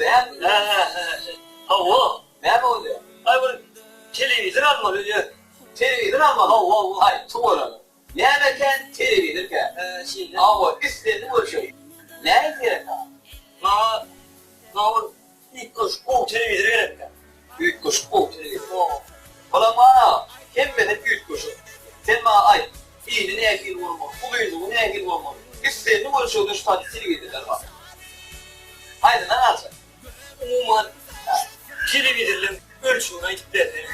Dämi? Hä, hä, hä. Hawa. Näme bolýar? Aý bir telewizor almaly öýe. Telewizor almaly? Hawa, hawa. Aý, tüweleme. Näme kän, telewizor kän. Hä, şeýle. Hawa, islendik ölçeg. Näme gerek saňa? Maňa, maňa bir üýtgeşik gowy telewizor gerekkä. Üýtgeşik gowy telewizor. Hawa. Olam bar, hemmesi üýtgeşik. Sen maňa aýt, ini nähili bolmaly, uzynlygy nähili bolmaly? Islendik ölçegde şu taýda telewizorlar bar. Haýsyndan aljak? Umuman, telewizorlaryň ölçegini aýdyp bersene.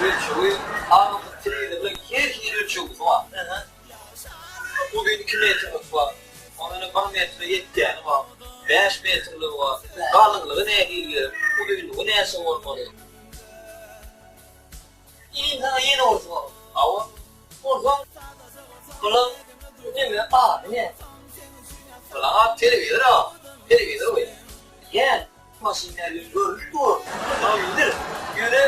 Ölçegi, agam telewizorlaryň her hili ölçeglisi bar. Uzyn iki metrlik bar. Ondan hem bir metre ýetýäni bar. Bäş metrligi bar. Galyňlygy nähili gerek, uzynlygy näçe bolmaly? Inim saňa ýene bir sorag. Hawa. Onsoň bulaň neme ady näme? Bulaň ady telewizor agam. Telewizor bu. Ýa maşyn nädip görünip dur. Bilir. Ýöne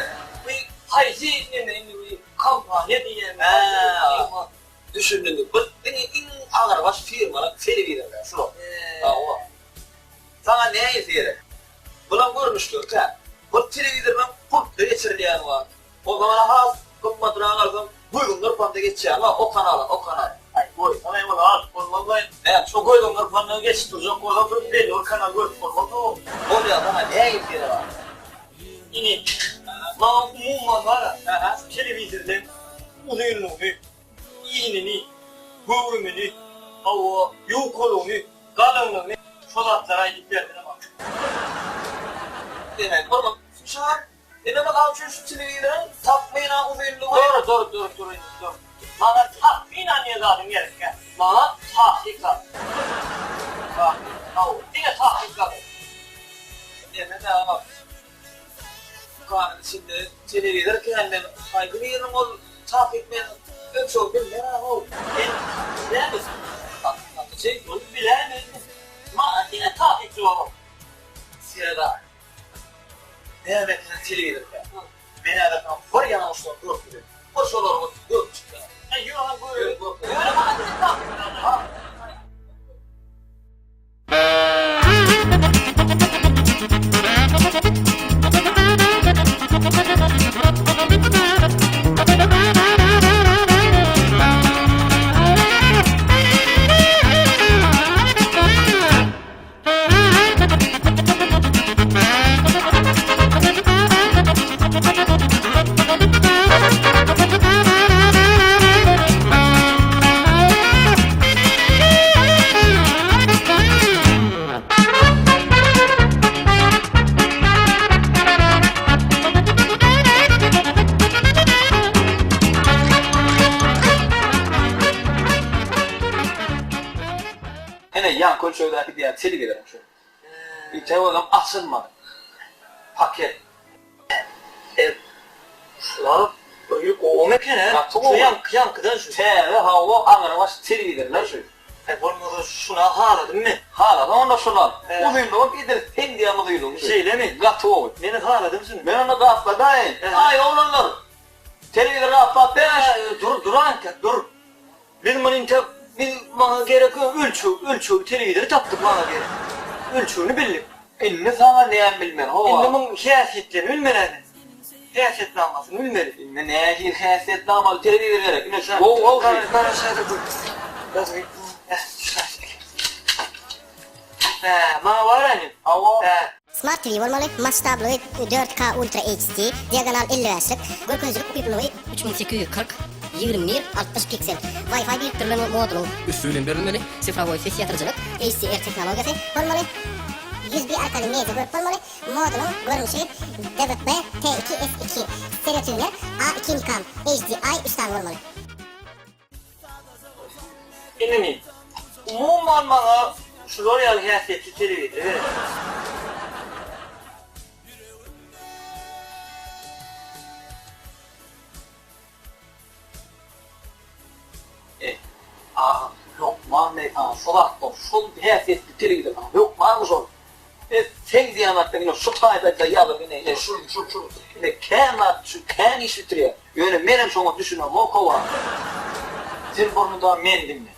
bu haýsy neme indi bu kompaniýa diýýämi? Hä. Düşündim. Bu diňe iň agyrbaş firmalar telewizorlar şular. Hawa. Saňa nähilisi gerek? Bulaň görnüşleri kän. Bir telewizordan pultda geçirilýäni bar. Ondan has gymmatyrak alsaň, gözüň gyrpanda geçýäni bar, o kanala, o kanal. Aý, goýsana ony alyp bolmazlaý. Näme? Şo gözüň gyrpanda geçip durjak bolsa, bir belli bir kanal görüp bolmazmy? Bolýar, saňa nähili gerek a? Inim, maňa umuman bar-a, şu telewizorlaň uzynlygyny, inini, göwrümini, hawa, ýukalygyny, galyňlygyny, şo zatlary aýdyp bersene maňa. Demek, hormatly şa, Ine mysal üçin şu telewizoryň takmynan uzynlygy. Dur dur dur dur indi dur. Maňa takmynan diýen zadyň gerek däl. Maňa takyk zat. Takyk. Hawa, diňe takyk zat aýt. Ine aga dükanyň içinde telewizor kän men haýsy biriniň ol takyk men ölçegini bilmen aga ol. Sen näme? Satyjy. Ony biläýme indi. Maňa diňe takyk jogap aýt. Serdar. Näme etseň telewizorda. Men häzir saňa bir ýanagyşdan görkezeýin. Bir şolary görüp çyksaň. Aý ýok göreýin. Ýöne maňa diňe takyk jogap aýt. Ine ýaňky ölçegdäki diýýän telewizoriň şu. Ite olam açylmady. Paket. E, şular öýi gowam eken hä? Gaty gowy. Şu ýaňky ýaňkydan şu. Täze hawa aňrybaş telewizorlar şu. E bolmasa şuna haladym men. Haladyň onda şuny al. He. Uzynlygam edil seň diýýän uzynlygyň şu. Şeýlemi? Gaty gowy. Men haladym şuny. Men onda gapladaýyn. Aý oglanlar. Telewizor gaplap beriň. E, dur dur anka dur. Biz muny intek biz maňa gerek ölçeg ölçeg telewizory tapdyk maňa gerek. Ölçegini bildik. Indi saňa näme bilmeli hawa. Indi muň häsiýetlerini bilmeli men. Häsiýetnamasyny bilmeli. Indi nähili häsiýetnamaly telewizor gerek ine şu gowy gowy şu. Gara şaýda dur. Hä maňa bar indi. Hawa. Hä. Smart TV bolmaly, masştablygy 4K Ultra HD, diagonal 55-lik, görkezijilik ukyplylygy 3840, 21, 60 piksel, Wi-Fi birikdirilen we modulyň Üsti bilen berilmeli. Sifrowoý ses ýatyryjylyk, HDR tehnologiýasy, bolmaly, USB arkaly media görüp bolmaly, modulyň görnüşi DVB T2 S2, stereo týuner, A2 Nikam, HDI üç sany bolmaly. Inimi, umuman maňa şular ýaly häsiýetli telewizor gerek. Eh, agam, hökman men saňa şo zatdan, şol häsiýetli telewizor saňa hökmanmy şol? Eh, seň diýen zatdan ine şu taýda ýazyp ine, ine şu, şu, şu, ine kän zat, şu kän iş bitirýär. Ýöne menem şoňa düşünemok hawa. Sen burny da men diňle.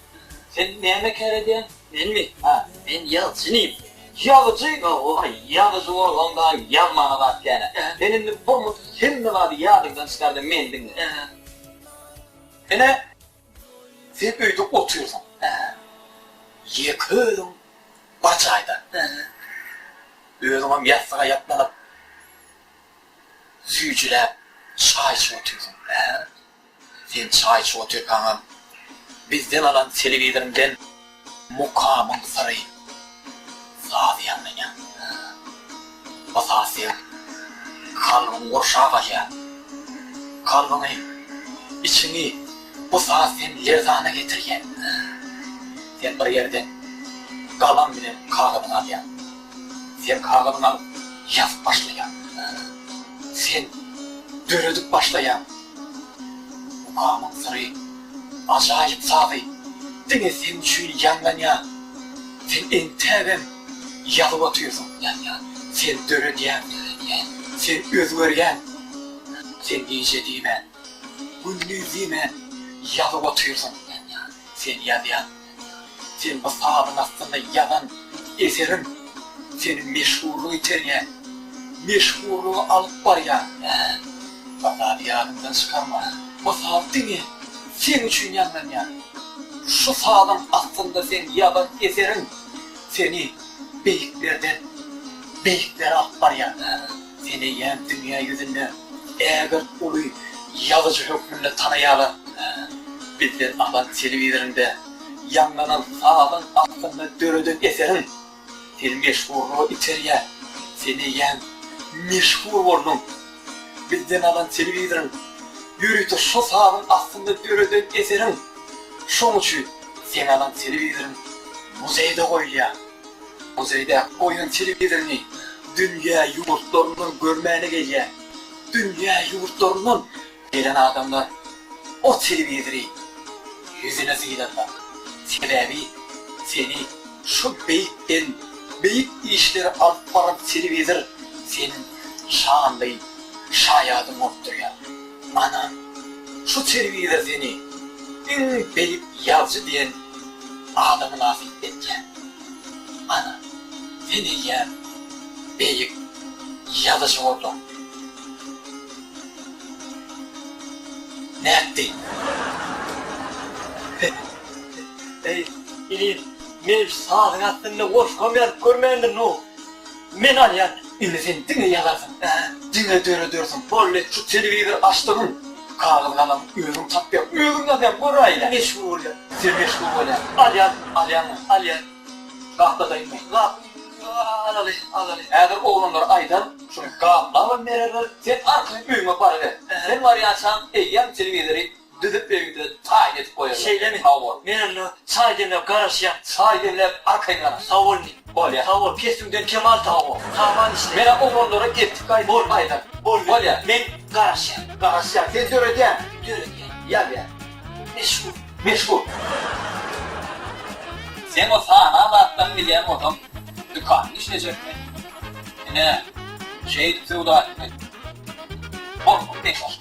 Sen näme kär edýäň? Menmi? Hä. Men ýazjy inim. Ýazyjy, aý, ýazyjy bolsaň da ýazmaga zat kän-ä. Sen indi bolmasa hemme zady ýadyňdan çykar-da meni diňle. Ine, sen öýde otyrsyň. Ýeke özüň bir jaýda. Özüňem ýassyga ýaplanyp, süýjüläp çaý içip otyrsyň. Sen çaý içip otyrkaňam, bizden alan telewizoryňdan Mukamyň syry sazy ýaňlanýar. Bu saz seň kalbyňy gurşap alýar. Kalbyňy, içiňi bu saz seni lerzana getirýär. Sen bir ýerden galam bilen kagyzyňy alýaň. Sen kagyzyňy alyp ýazyp başlaýaň. Sen döredip başlaýaň. Mukamyň syry, ajaýyp sazy diňe seň üçin ýaňlanýar. Sen entägem ýazyp otyrsyň. Sen döredýäň. Sen özgerýäň. Sen gije diýmän, gündiz diýmän ýazyp otyrsyň. Sen ýazýaň. Sen bu sazyň astynda ýazan eseriň seni meşhurlyga iterýär, meşhurlyga alyp barýar. Bir zady ýadyňdan çykarma, bu saz diňe seň üçin ýaňlanýar. Şu sazyň astynda seň ýazan eseriň seni beýiklerden beýiklere alyp barýar. Seni eýýäm dünýä ýüzünde ägirt uly ýazyjy hökmünde tanaýarlar. Bizden alan telewizoryňda ýaňlanan sazyň astynda döreden eseriň seni meşhurlyga iterýär. Sen eýýäm meşhur bolduň. Bizden alan telewizoryň ýörite şo sazyň astynda döreden eseriň şoň üçin seň alan telewizoryň muzeýde goýulýar. Muzeýdäki goýan telewizoryňy dünýä ýurtlaryndan görmäne gelýän, dünýä ýurtlaryndan gelen adamlar o telewizory ýüzüne sylarlar. Sebäbi seni şu beýikden beýik işlere alyp baran telewizor seniň şanly şaýadyň bolup durýar. Ana, şu telewizor seni iň beýik ýazyjy diýen ada mynasyp etýär. Ana, sen eýýäm beýik ýazyjy bolduň. Nätdi? Eý, inim, men şu sazyň astynda goşgam ýazyp görmändirin-ow. Men alýan. Indi sen diňe ýazarsyň, diňe döredersiň. Boldy, şu telewizor açdygyň, kagyz-galam özüň tapýaň, özüň ýazýaň, göräýle. Meşhur bolýan. Sen meşhur bolýaň. Alýan. Alýaňmy? Alýan. Gapladaýynmy? Gap. Alaly, alaly. Häzir oglanlara aýdar, şuny gaplabam bererler, sen arkaýyn öýüňe baryber. Sen barýançaň eýýäm telewizory düzüp öýüňde taýyn edip goýarlar. Şeýlemi? Hawa. Men onda çaý demläp garaşýan. Çaý demläp arkaýyn garaş. Sag bol inim. Bolýa. Sag bol, kesbiňden kemal tap. Sag bol. Saman işle. Men-ä oglanlara eltip gaýdyp Bol. aýdar. Bol. Bolýa. Men garaşýan. Garaşýan. Sen döredýäň. Döredýän. Ýazýaň. Meşhur. Meşhur. Sen o sanan zatlaryňy bilýän bolsaň, dükanyň işlejekmi? Ine, şeýdip söwda etmek. Bolmaly meşhur.